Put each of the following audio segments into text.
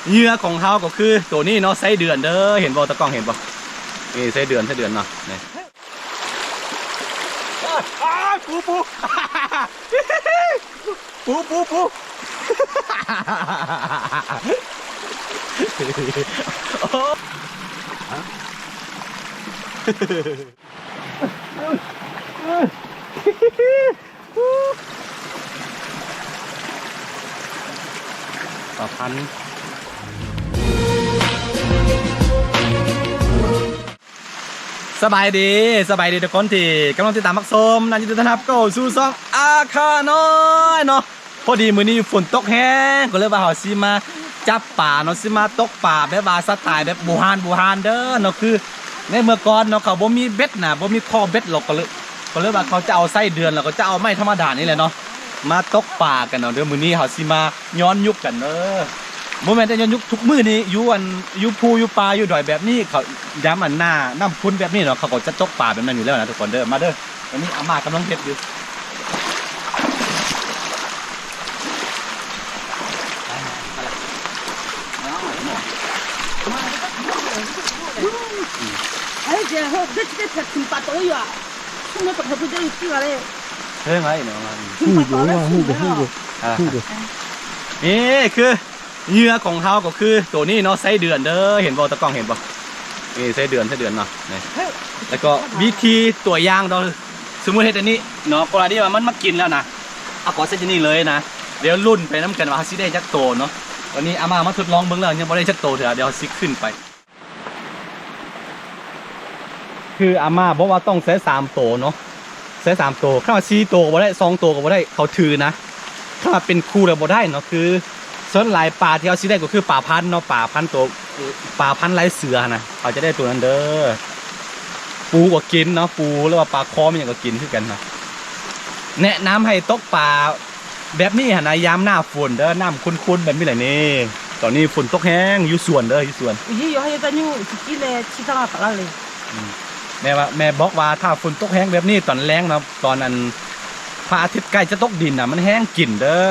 ເຫຍື່ອຂອງເຮົາກໍຄືໂຕນີ້ເນາະ ໄສ້ເດືອນເດີ. ເຫັນບໍ່ ຕາກ້ອງເຫັນບໍ່? ນີ້ໄສ້ເດືອນ ໄສ້ເດືອນເນາະ ນີ້. ອ້າ ປູ ປູ ປູ ປູ ປູ. ປາພັນ. ສະບາຍດີ ສະບາຍດີທຸກຄົນທີ່ກຳລັງຕິດຕາມຮັບຊົມນະ. ຍິນດີຕ້ອນຮັບເຂົ້າສູ່ຊ່ອງອາຄານ້ອຍເນາະ. ພໍດີມື້ນີ້ຝົນຕົກແຮງ ກໍເລີຍວ່າເຮົາຊິມາຈັບປາເນາະ ຊິມາຕົກປາແບບວ່າສະໄຕແບບບູຮານ ບູຮານເດີເນາະ. ຄືໃນເມື່ອກ່ອນເນາະ ເຂົາບໍ່ມີເບັດນະ ບໍ່ມີຂໍ້ເບັດ ເຂົາກໍເລີຍ ກໍເລີຍວ່າເຂົາຈະເອົາໄສ້ເດືອນ ແລ້ວກໍຈະເອົາໄມ້ທຳມະດານີ້ແຫຼະເນາະ ມາຕົກປາກັນເນາະ. ເດີມື້ນີ້ເຮົາຊິມາຍ້ອນຍຸກກັນເດີ ບໍ່ແມ່ນແຕ່ຍ້ອນຍຸກ ທຸກມື້ນີ້ຢູ່ອັນ ຢູ່ພູຢູ່ປ່າຢູ່ດອຍແບບນີ້ ເຂົາ ຍາມອັນໜ້ານ້ຳຂຸ່ນແບບນີ້ເນາະ ເຂົາກໍຈະຕົກປາແບບນັ້ນຢູ່ແລ້ວນະທຸກຄົນເດີ. ມາເດີ ອັນນີ້ອາມ່າກຳລັງເຮັດຢູ່. ນີ້ຄືເຫຍື່ອຂອງເຮົາກໍຄືໂຕນີ້ເນາະ ໄສ້ເດືອນເດີ. ເຫັນບໍ່ ຕາກ້ອງເຫັນບໍ່? ນີ້ໄສ້ເດືອນ ໄສ້ເດືອນເນາະ ນີ້. ແລ້ວກໍວິທີຕົວຢ່າງເນາະ ສົມມຸດເຮັດອັນນີ້ເນາະ ກໍລະນີວ່າມັນມາກິນແລ້ວນະ ເຮົາກໍເຮັດອັນນີ້ເລີຍນະ. ດຽວລຸ້ນໄປນຳກັນວ່າເຮົາຊິໄດ້ຈັກໂຕເນາະ. ຕອນນີ້ອາມ່າມາທົດລອງເບິ່ງແລ້ວ ຍັງບໍ່ໄດ້ຈັກໂຕເທື່ອ ດຽວເຮົາຊິຂຶ້ນໄປ. ຄືອາມ່າບອກວ່າຕ້ອງໃຊ້ສາມໂຕເນາະ ໃຊ້ສາມໂຕ ຄັນວ່າສີ່ໂຕກໍບໍ່ໄດ້ ສອງໂຕກໍບໍ່ໄດ້ ເຂົາຖືນະ. ຄັນວ່າເປັນຄູ່ແລ້ວບໍ່ໄດ້ເນາະ. ຄືສ່ວນຫຼາຍປາທີ່ເຮົາຊິໄດ້ກໍຄືປາພັນເນາະ ປາພັນໂຕ ປາພັນລາຍເສືອຫັ້ນນະ ເຮົາຈະໄດ້ໂຕນັ້ນເດີ. ປູກໍກິນເນາະ ປູ ຫຼືວ່າປາຄໍ ມີຫຍັງກໍກິນຄືກັນເນາະ. ແນະນຳໃຫ້ຕົກປາ ແບບນີ້ຫັ້ນນະ ຍາມໜ້າຝົນເດີ ນ້ຳຂຸ່ນໆແບບນີ້ແຫຼະນີ້. ຕອນນີ້ຝົນຕົກແຮງ ຢູ່ສວນເດີ ຢູ່ສວນ. ແມ່ວ່າ ແມ່ບອກວ່າຖ້າຝົນຕົກແຮງແບບນີ້ຕອນແລງເນາະ ຕອນອັນພະອາທິດໃກ້ຈະຕົກດິນນະ ມັນແຮງກິນເດີ.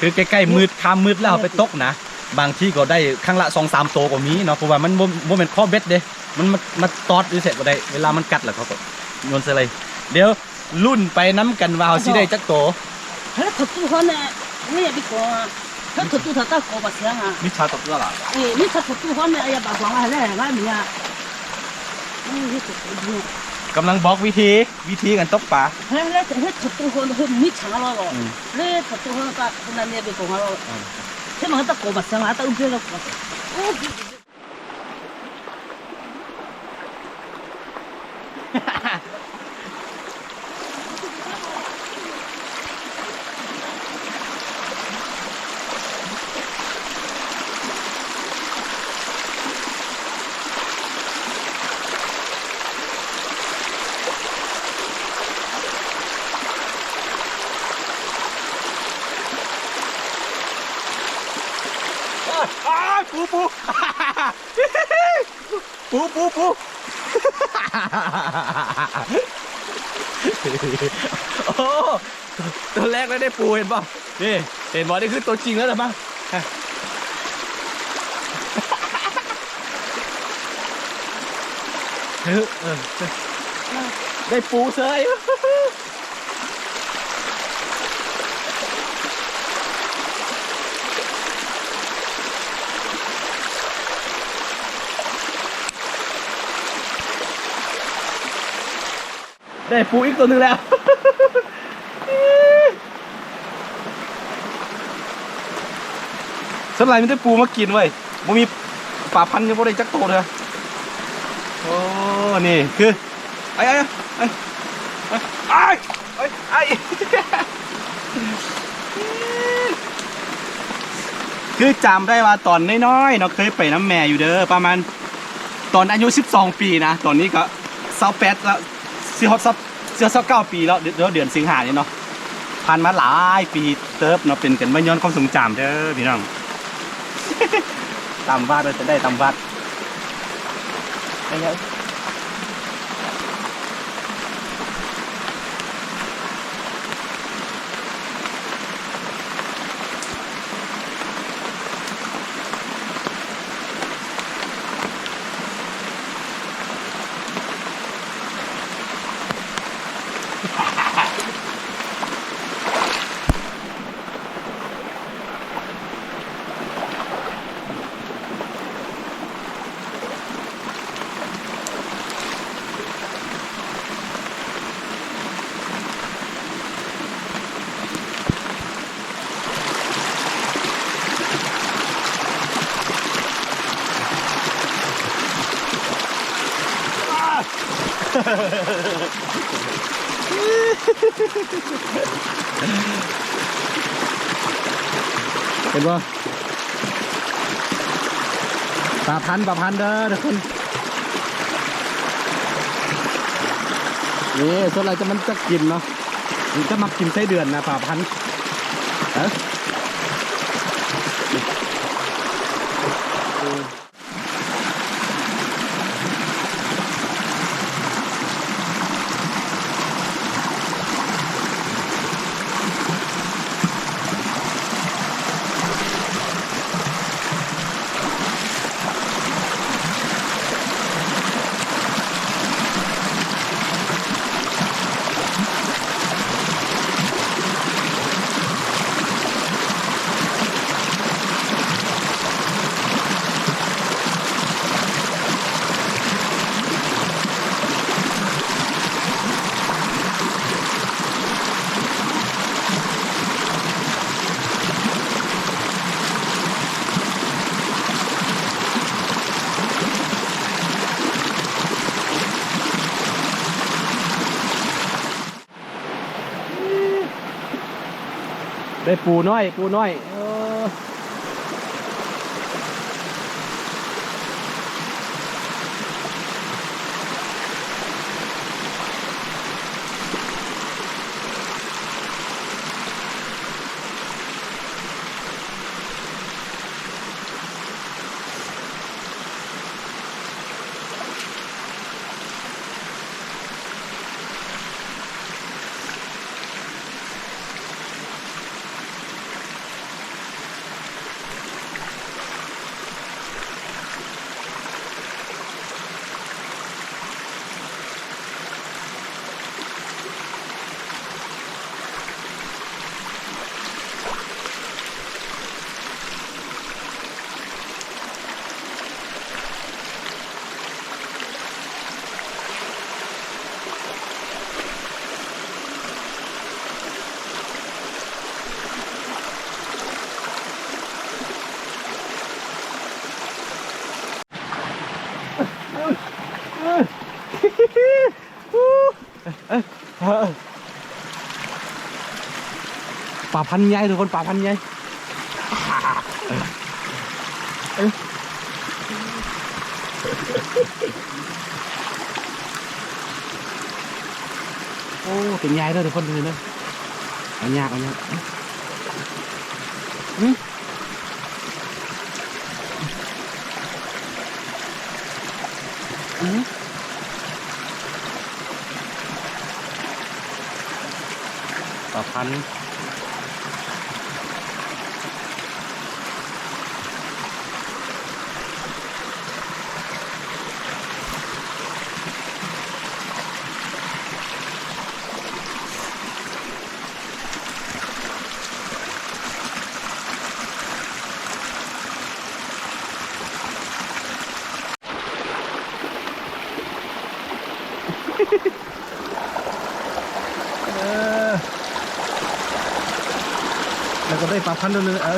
ຄືໃກ້ໆມືດ ຄ່ຳມືດແລ້ວເຮົາໄປຕົກນະ ບາງທີກໍໄດ້ຄັ້ງລະສອງສາມໂຕກໍມີເນາະ ເພາະວ່າມັນບໍ່ ບໍ່ແມ່ນຂໍ້ເບັດເດ້. ມັນມາ ມາຕອດຢູ່ໃສກໍໄດ້ ເວລາມັນກັດແລ້ວເຂົາກໍໂຍນໃສ່ເລີຍ. ດຽວລຸ້ນໄປນຳກັນວ່າເຮົາຊິໄດ້ຈັກໂຕ. ກຳລັງບອກວິທີ ວິທີການຕົກປາ. ອ້າຍ ປູ ປູ ປູ ປູ ປູ ໂອ້ ໂຕແລກເລີຍໄດ້ປູ ເຫັນບໍ່? ນີ້ ເຫັນບໍ່? ນີ້ຄືໂຕຈິງແລ້ວນະ ມາ ເອີ ໄດ້ປູເສີຍ. ໄດ້ປູອີກໂຕໜຶ່ງແລ້ວ. ສ່ວນຫຼາຍມີແຕ່ປູມາກິນເວີຍ ບໍ່ມີປາພັນ ຍັງບໍ່ໄດ້ຈັກໂຕເທື່ອ. ໂອ້ ນີ້ຄື ໄອ້ ໄອ້ ໄອ້ ໄອ້ ໄອ້ ຄືຈຳໄດ້ວ່າຕອນນ້ອຍໆເນາະ ເຄີຍໄປນຳແມ່ຢູ່ເດີ ປະມານຕອນອາຍຸສິບສອງປີນະ ຕອນນີ້ກໍຊາວແປດແລ້ວ ຊິຮອດຊາວ ຊິຮອດຊາວເກົ້າປີແລ້ວ ເດືອນ ເດືອນສິງຫານີ້ເນາະ. ຜ່ານມາຫຼາຍປີເຕີບເນາະ ເປັນກັນມາຍ້ອນຄວາມຊົງຈຳເດີພີ່ນ້ອງ. ຕຳວັດ ເອີ ຈະໄດ້ຕຳວັດ. ເຫັນບໍ່? ປາພັນ ປາພັນເດີທຸກຄົນ. ນີ້ ສ່ວນຫຼາຍຈະມັນຈະກິນເນາະ ມັນຈະມັກກິນໄສ້ເດືອນນະ ປາພັນ. ເອີ. ໄດ້ປູນ້ອຍ ປູນ້ອຍ ເອີ. ປາພັນໃຫຍ່ທຸກຄົນ ປາພັນໃຫຍ່. ໂອ້ ຕົວໃຫຍ່ເດີທຸກຄົນ ຕົວນີ້ເດີ. ເອົາຍາກ ເອົາຍາກ. ອື ອື ປາພັນ. ເອີ ແລ້ວກໍໄດ້ປາພັນໂດນ ເອີ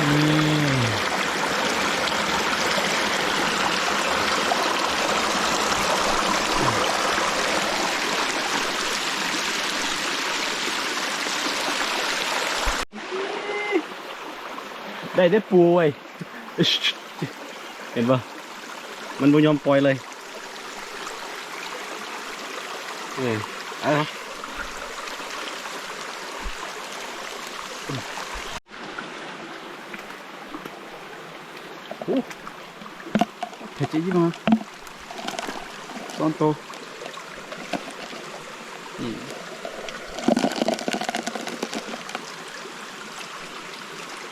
ນີ້. ໄດ້ແຕ່ປູເວີຍ ເຫັນບໍ່? ມັນບໍ່ຍອມປ່ອຍເລີຍ. ເອີ ເອົາ ໂອ້ ເພັດຈິມາ ສອງໂຕ ນີ້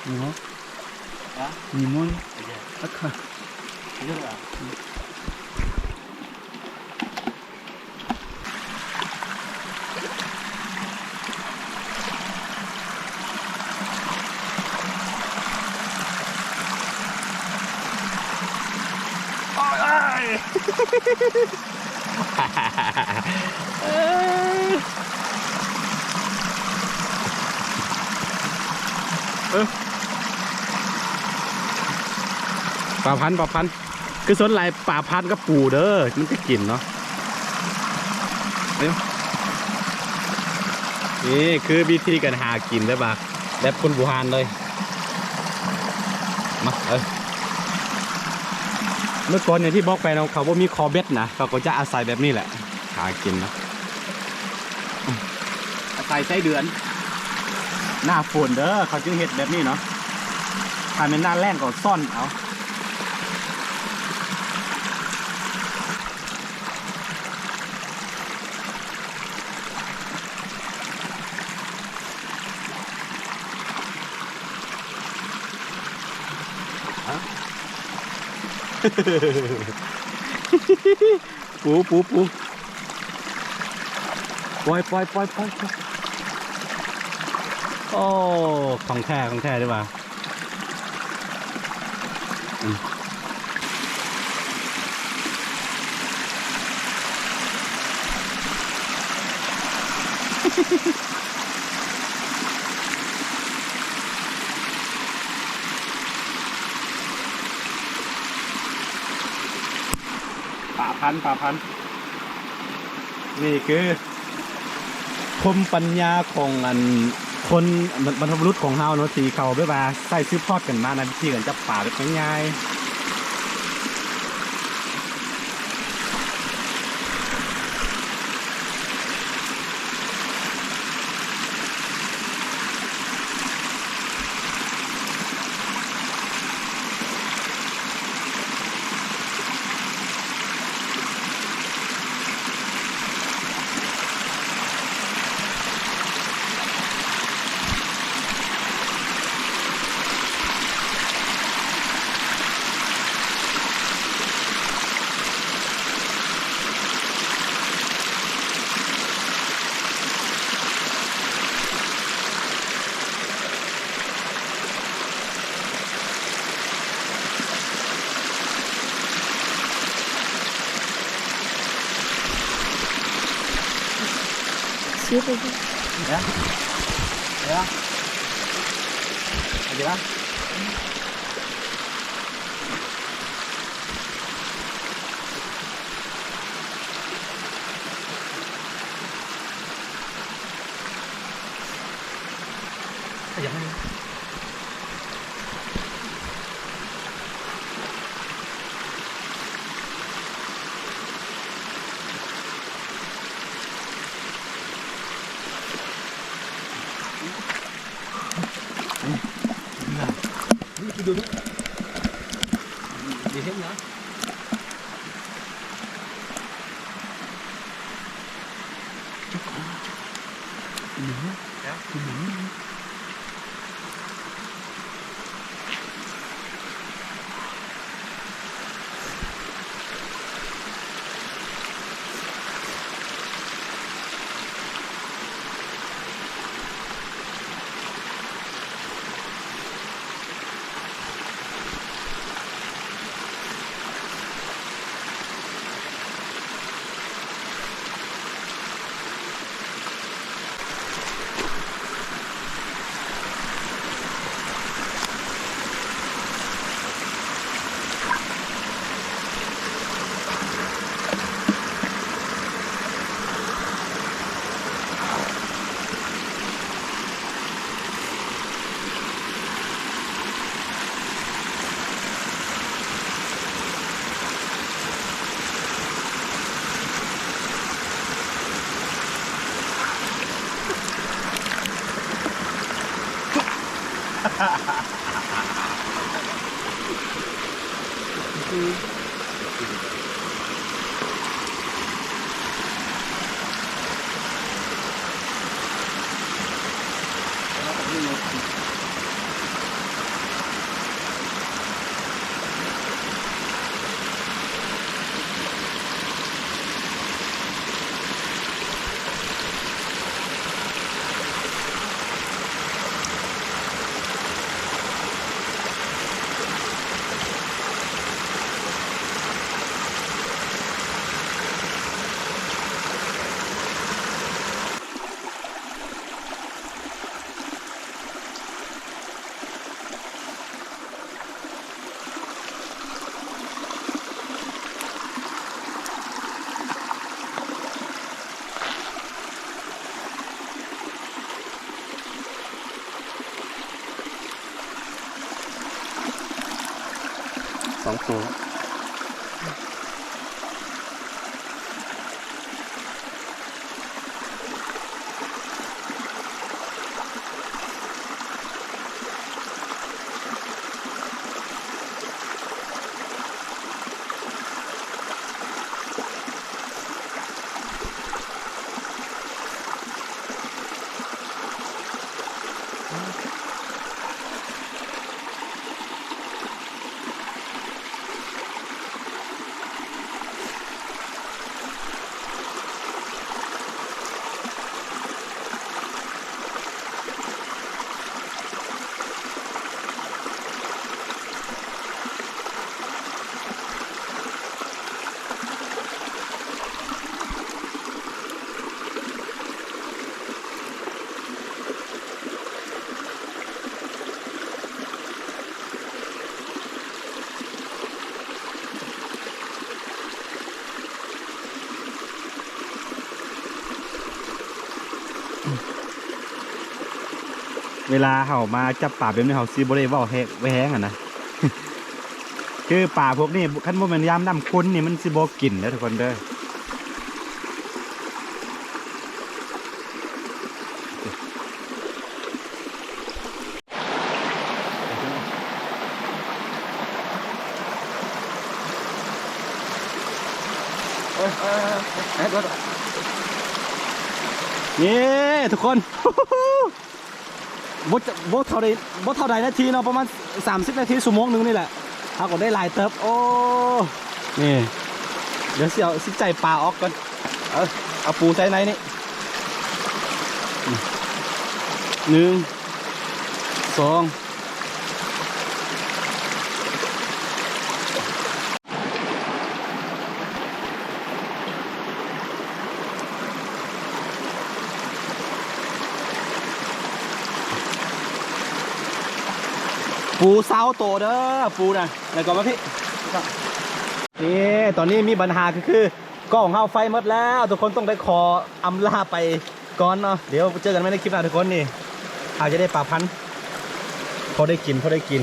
ນີ້ຫວະ ນີ້ມັນ ອາຄາ. ເອີ. ປາພັນ ປາພັນ ຄືສ່ວນຫຼາຍປາພັນກັບປູເດີ ມັນຈະກິນເນາະ. ນີ້ຄືວິທີການຫາກິນແບບວ່າ ແບບຄົນບູຮານເລີຍ. ມາ ເອີ ເມື່ອກ່ອນຢ່າງທີ່ບອກໄປເນາະ ເຂົາບໍ່ມີຄໍເບັດນະ ເຂົາກໍຈະອາໄສແບບນີ້ແຫຼະ ຫາກິນນະ. ອາໄສໄສ້ເດືອນ ໜ້າຝົນເດີ ເຂົາຈຶ່ງເຮັດແບບນີ້ເນາະ. ຖ້າແມ່ນໜ້າແລ້ງກໍຊ້ອນເອົາ. ປູ ປູ ປູ ປ່ອຍ ປ່ອຍ ປ່ອຍ ປ່ອຍ. ໂອ້ ຂອງແທ້ ຂອງແທ້ດີວ່າ. ອືມ ປາພັນ ປາພັນ. ນີ້ຄືພູມປັນຍາຂອງອັນຄົນ ບັນ ບັນພະບຸລຸດຂອງເຮົາເນາະ ທີ່ເຂົາແບບວ່າໃຊ້ສືບທອດກັນມານະ ວິທີການຈັບປາແບບງ່າຍໆ. ສອງໂຕ. ເວລາເຮົາມາຈັບປາແບບນີ້ ເຮົາຊິບໍ່ໄດ້ເວົ້າແຮງ ແຮງຫັ້ນນະ ຄືປາພວກນີ້ ຄັນບໍ່ແມ່ນຍາມນ້ຳຂຸ່ນນີ້ ມັນຊິບໍ່ກິນເດີທຸກຄົນເດີ. ນີ້ທຸກຄົນ ບໍ່ ບໍ່ເທົ່າໃດ ບໍ່ເທົ່າໃດນາທີເນາະ ປະມານສາມສິບນາທີ ຊົ່ວໂມງໜຶ່ງນີ້ແຫຼະ ເຮົາກໍໄດ້ຫຼາຍເຕີບ. ໂອ້ ນີ້ ດຽວຊິເອົາ ຊິໄຈປາອອກກ່ອນ. ເອົາ ເອົາປູໃສ່ໃນນີ້ ນີ້ ໜຶ່ງ ສອງ ປູຊາວໂຕເດີ ປູນະ ແລ້ວກໍມາພີ້. ນີ້ ຕອນນີ້ມີບັນຫາ ຄື ຄື ກ້ອງເຮົາໄຟໝົດແລ້ວ ທຸກຄົນຕ້ອງໄດ້ຂໍອຳລາໄປກ່ອນເນາະ. ດຽວເຈີກັນໃໝ່ໃນຄລິບໜ້າທຸກຄົນ. ນີ້ ອາດຈະໄດ້ປາພັນ ພໍໄດ້ກິນ ພໍໄດ້ກິນ.